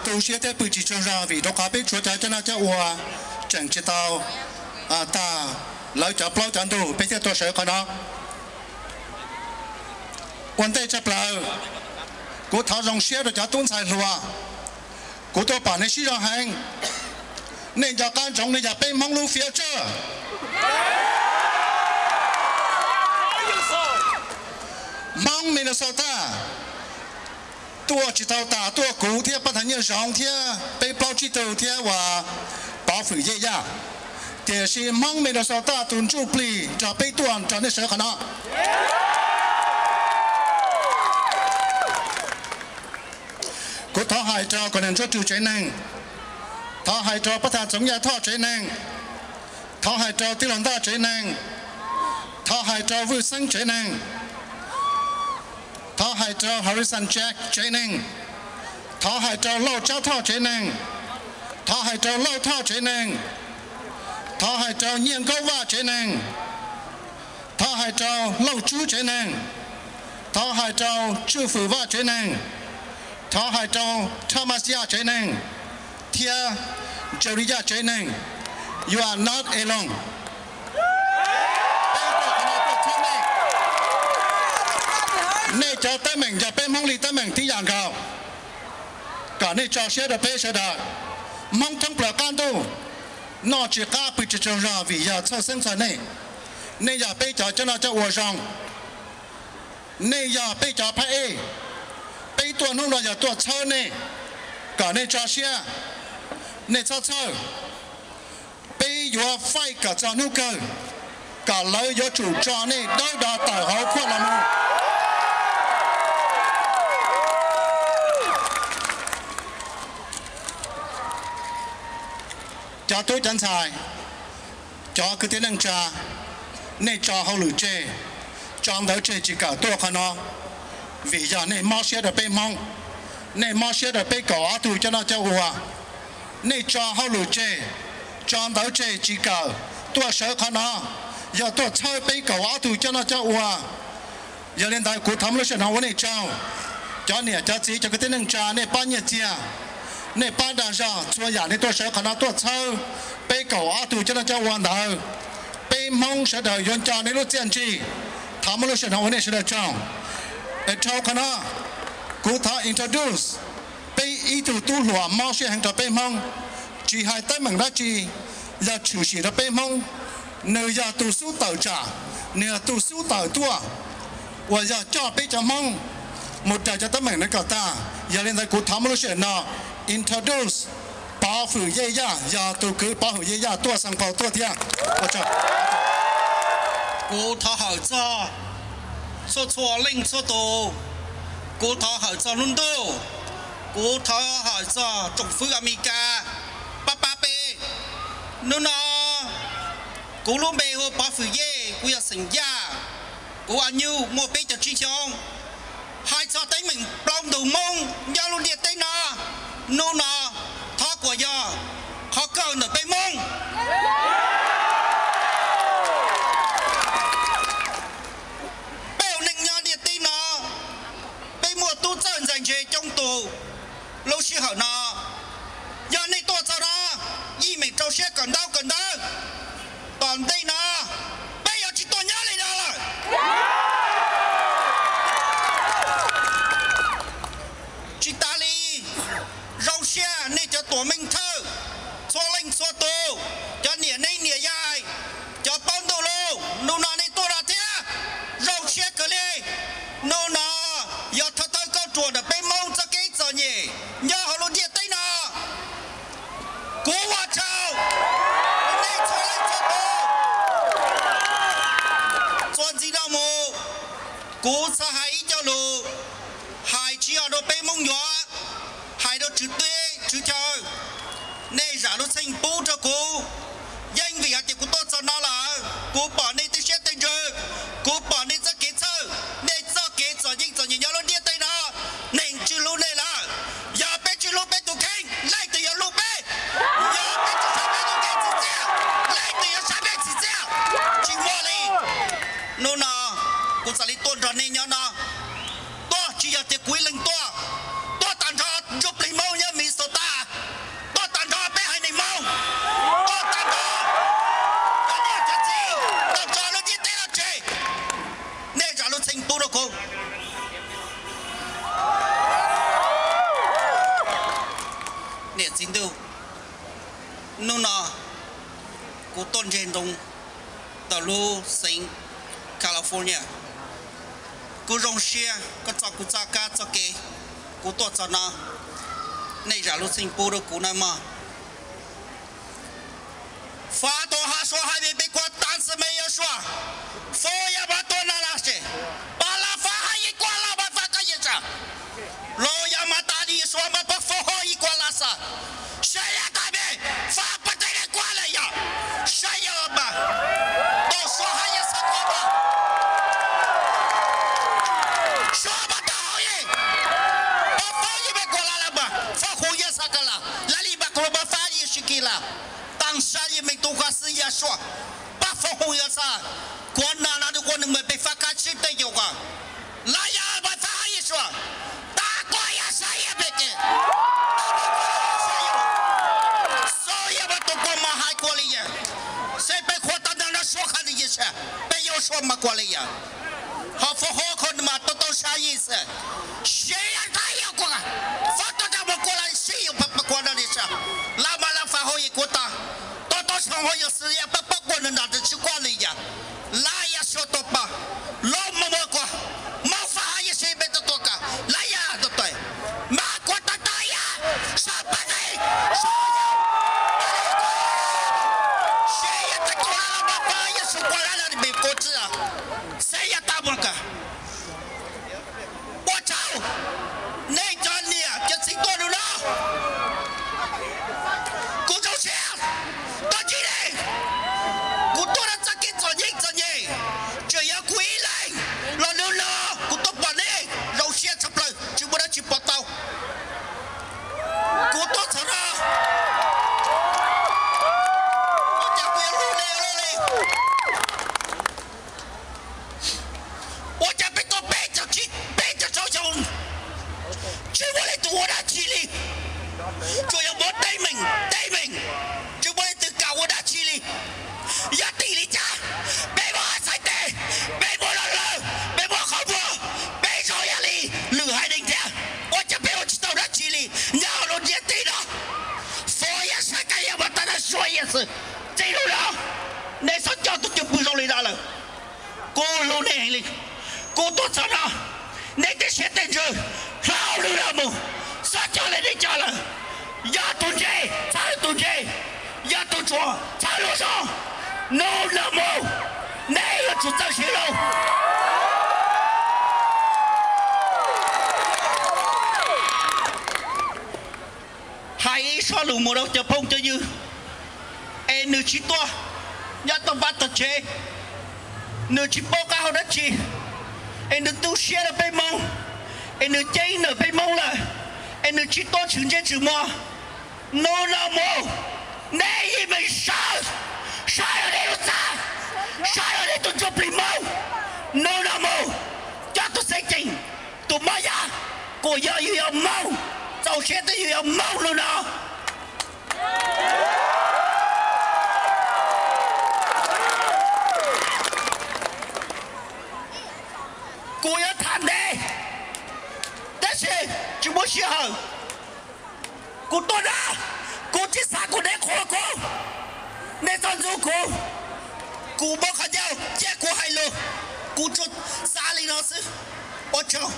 tu siab thiab pw tsis tsaug zog vim rau qhov peb tshuav cov coj noj coj ua tseem tsis tau tag lawv cov plaub cov ntug peb thiaj tuaj sawv qhov no. Ua ntej tshaj plaws, kuv thov zoo siab rau cov tub ntxhais hluas, kuv tuaj pom nej sib zog heev, nej nco qab ntsoov nej yog peb Hmoob lub future. Hmoob Minnesota tuaj tsis tau tas tuaj kuv thiab pab thas nyiaj zoov thiab peb plaub tsib tug thiab uas Pov Fwm Yej Yaj, tiam sis Hmoob Minnesota tus ntsuj plig nrog peb tuaj nrog nej sawv qhov no. Kuv thov hais rau Kos Nas Ntsuab Rwg tsev neeg, thov hais rau pab thas Txoov Yaj Thoj tsev neeg, thov hais rau tij laug Ntaj tsev neeg, thov hais rau Vwj Xeeb tsev neeg, thov hais rau Harrison Jack tsev neeg, thov hais rau Lauj Tsab Thoj tsev neeg, thov hais rau Lauj Thoj tsev neeg, thov hais rau Nyiaj Nkaub Vaj tsev neeg, thov hais rau Lauj Tswb tsev neeg, thov hais rau Tswj Fwm Vaj tsev neeg, thov hais rau Thomas Yaj tsev neeg, thiab Jerry Yaj tsev neeg. You are not alone. Nej cov teeb meem yog peb Hmoob li teeb meem tib yam nkaus, kom nej tso siab rau peb sawv daws. Hmoob thoob plaws qab ntuj noj tsis qab pw tsis tsaug zog vim yog txhawj xeeb txhawj nej. Nej yog peb cov coj noj coj ua zoo, nej yog peb cov phab ej. Peb tuaj hnub no yog tuaj txhawb nej, kom nej tso siab, nej txhob txhawj. Peb yuav faij kom txog hnub kawg, kom lawv yuav tsum tso nej dawb do tawm hauv phuaj no mus. Cov tub cov ntxhais, cov kwv tij neej tsa, nej tso hauj lwm tseg, tso ntawv tseg tsis kawm tuaj qhov no, vim yog nej mob siab rau peb Hmoob, nej mob siab rau peb kaum ob tug coj noj coj ua. Nej tso hauj lwm tseg, tso ntawv tseg tsis kawm tuaj sawv qhov no, yog tuaj txhawb peb kaum ob tug coj noj coj ua. Yog li ntawd kuv thov muaj lub sij hawm no ua nej tsaug. Cov niam cov txiv cov kwv tij neej tsa nej pab nyiaj txiag, nej pab dag zog txhua yam nej tuaj sawv qhov no tuaj txhawb peb kaum ob tug coj noj coj ua ntawd. Peb Hmoob sawv daws yuav nco nej lub txiaj ntsig. Thov muaj lub sij hawm no ua nej sawv daws tsaug. Es dhau qhov no, kuv thov introduce peb ib tug tub hluas mob siab heev rau peb Hmoob, tsis hais teeb meem dab tsi, yog tshwm sim rau peb Hmoob. Nws yog tus xub tawm tsam, nws yog tus xub tawm tuaj, uas yog coj peb cov Hmoob mus raws cov teeb meem no kom tag. Yog li ntawd kuv thov muaj lub sij hawm no introduce Pov Fwm Yej Yaj, yog tus kwv Pov Fwm Yej Yaj tuaj Xeev Khaus tuaj thiab. Kuv thov hawm txog txhua txhua leej txhua tus, kuv thov hawm txog lub ntuj, kuv thov hawm txog tsoom fwv Amelikas pab pab peb. Hnub no kuv lub npe hu Pov Fwm Yej, kuv yog xeem Yaj, kuv a nyuj muaj peb caug tsib xyoo. Hais txog teeb meem plaub ntug Hmoob nyob lub ntiaj teb no, hnub no thov kom yog qhov kawg ntawm peb Hmoob. Peb ua neej nyob ntiaj teb no, peb muaj tub txawj ntxhais ntse coob tus. Lub sij hawm no, yog nej tuaj txog no, yeej meem rau siab kawm ntaub kawm ntawv, tom ntej no peb yuav tsis tuaj nyob li no lawm. Tsis tas li, zoo siab nej cov tuam meej thawj txhua leej txhua tus, cov niam neeb niam yaig, cov paub ntuj lus, hnub no nej tuaj no thiab, zoo siab kawg li. Hnub no yog thawj thawj kauj ruam ntawm peb Hmoob txoj kev txom nyem nyob hauv lub ntiaj teb no. Kuv ua tsaug nej txhua leej txhua tus. Txuas ntxiv no mus, kuv xav hais ib co lus, hais tsis yog rau peb Hmoob yuav, hais rau Tswv teb Tswv chaw. Nej zam lub txheej pub rau kuv, yeej vim hais tias kuv tuaj txog no lawm, kuv pom nej tej siab tej ntsws, kuv pom nej txoj kev txhawj, nej txoj kev txom yeej txom nyem nyob lub ntiaj teb no. Neeg tsis hlub nej lawm, yog peb tsis hlub peb tus kheej, leej twg yuav hlub peb? Yog peb tsis saib peb tus kheej txiv txiaj, leej twg yuav saib peb txiv txiaj? Tsis muaj li. Hnub no kuv txawm li tuaj nrog nej nyob no, tuaj tsis yog tias kuv ib leeg tuaj, tuaj tag nrho ntsuj plig Hmoob nyob Minnesota. Tuaj ntseg ntoo ntawm lub xeev California. Kuv zoo siab koj txoj kuv txoj kab txoj kev kuv tuaj txog no, nej zam lub txim pub rau kuv nawb mog. Fav tuaj ha sua hais vim peb kuaj tab xwb me yuav sua. Fo yog mas tuaj na las ces pab las fav hais yim kuaj las mas fav koj yim sa. Los yog mas tas li sua mas pab fo hos yim kuaj las sa. Saib yog tas peb fav pab teb kuaj las yog. Saib yog mas tau sua hais yog xav kuaj mas sua mas tau hauv yim. Pab fo yim peb kuaj las las mas fo hu yog xav koj las lawv li mas kuv los mas fav yog sib kis las. Taag sab yog me tub koj xwb yog sua. Pab fo hu yog xav kuaj na no kuaj nws mas peb fav kab sib tej yog koj. Lawv yog mas fav hais yog sua. Tag kuaj yog saib yog peb ke. Xav yog mas tus kuaj mas hais kuaj li yog. Saib peb qhuas tag nrho no sua qhov twg yog sa. Peb yuav sua mas kuaj li yog. Ho fo hos kho nws mas tau tau saib yog xwb. Saib yog tas yog kuaj, fav tau tau mas kuaj las sib yog pab pab kuaj no li sa. Lawv mas lawv fav hos yog kuaj tag. Tau tau soo hos yog xwb yog pab pab kuaj nws nram tsis kuaj li yog. Lawv yog sua tau pab. Los mas mas kuaj, mas fav hais yog sib peb tau tuaj kawm lawv yog tau tuaj. Mas kuaj tag tag yog sab pab teb. Saib yog tas kuaj las mas fav yog sib kuaj las no li peb kuaj txwj. Saib yog tas mas kawm. Ua tsaug, nej cov niam cov txiv tuaj nws no. Kuv zoo siab, koj tsis li. Kuv tuaj rau txoj kev txom nyem txom nyem, tseem yog kuv ib leeg los nws no, kuv tuaj pom nej zoo siab tshaj plaws tsis muaj dab tsi pom tau. Kuv tuaj txog no, ua cas kuv yuav hlub nej ua luaj li? Ua cas peb tuaj peb caug tsib peb caug rau xyoo, tsis muaj leej twg ua dab tsi li, tsuas yog muab teeb meem teeb meem, tsis muaj leej twg kam ua dab tsi li. Yog tim li cas peb muab txhais tes, peb muab los lawm, peb muab qhov muag, peb zoo yam li lwm haiv neeg thiab, ua cas peb ua tsis tau dab tsi li nyob hauv lub ntiaj teb no? Fo yog saib kab yog mas tag nrho sua yog xwb. Txij lub no nej txhob coj tus cwj pwm zoo li no lawm. Kuv hlub nej heev li. Kuv tuaj txog no, nej tej siab tej ntsws hlob lwm los mus, txhob coj li nej coj lawm. Yog tus ntse txhawb tus ntse, yog tus tsuas txhawb lub zog. Hnub no mus nej yuav tsum txawj siv lus. Hais ib sob lus mus rau cov phooj cov ywg es nws tsis tuaj nyob toj vaj tog tsev, nws tsis paub qab hau dab tsi, es nws tu siab rau peb Hmoob, es nws ceeb nrog peb Hmoob lawm, es nws tsis tuaj tshwm ntsej tshwm muag. Hnub no mus, nej yeej meem sawv, sawv los nej lub txaj, sawv los nej tus ntsuj plig Hmoob. Hnub no mus, cov tus xeeb ceem, tus moj yaj, kuv yog yus yog Hmoob, txaus siab twb yus yog Hmoob hnub no. Kuv yuav tham ntev, tab sis tsis muaj sij hawm. Kuv tuaj na, kuv tsis xav kom nej qhuas kuv, nej txhob ntxub kuv. Kuv muaj qhov ncauj thiab kuv hais lus, kuv tsuas xav li no xwb. Ua tsaug.